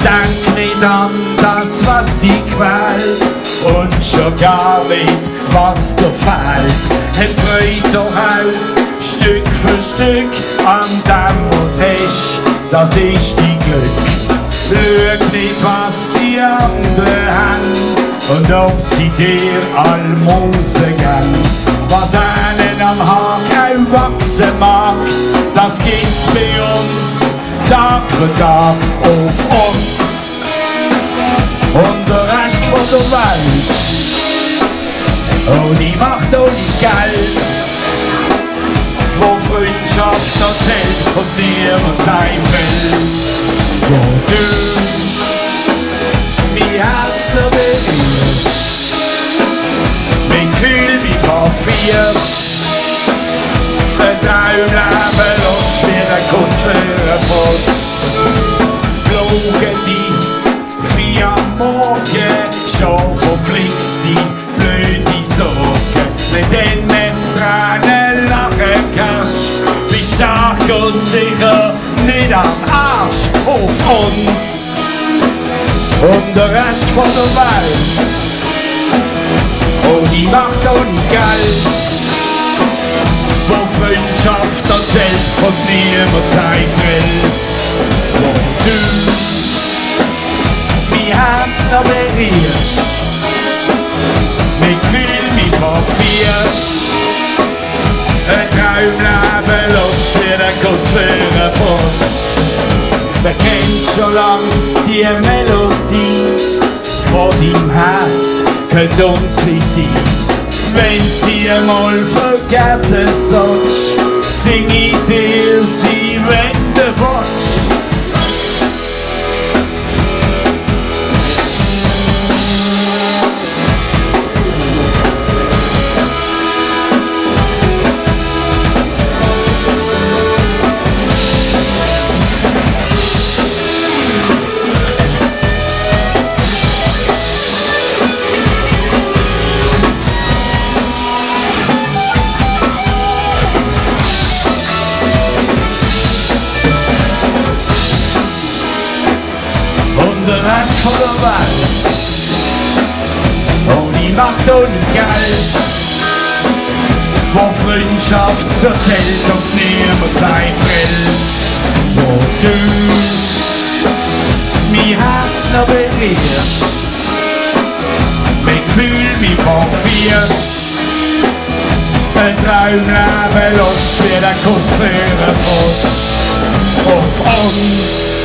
Denk nicht an das, was dich quält, und schon gar nicht, was dir fehlt. Hab Freude doch auch Stück für Stück an dem, was du hast, das ist dein Glück. Schau nicht, was die anderen haben und ob sie dir Almosen geben. Was einen am Haken auch wachsen mag, das gibt's bei uns Tag für Tag auf uns und der Rest von der Welt. Ohne Macht, ohne Geld, wo Freundschaft noch zählt und niemand sein will. Wo du mein Herz noch berührst, mein Gefühl mich verfrierst, ein Traumleben los wie ein Kuss für einen Frosch. Schauen die 4 am Morgen, schon verflixt die blöde Sorge. Wenn du mit Tränen lachen kannst, bist stark und sicher nicht am Arsch auf uns und der Rest von der Welt. Ohne Macht, ohne Geld, wo Freundschaft erzählt und niemand sein will. Wo du mein Herz noch berührst, mit Gefühl mich verfrierst, ein Traumleben los wie ein Kuss für einen Frosch. Wer kennt schon lang die Melodie von deinem Herz, könnte uns wie sie. Wenn sie einmal vergessen sollst, sing ich dir sie, wenn du willst. Rest von der Welt, ohne Macht, ohne Geld, wo Freundschaft erzählt und niemand sein will. Wo du mein Herz noch berührst, mit Gefühl mich verfrierst, ein Traumleben los wie ein Kuss für einen Frosch auf uns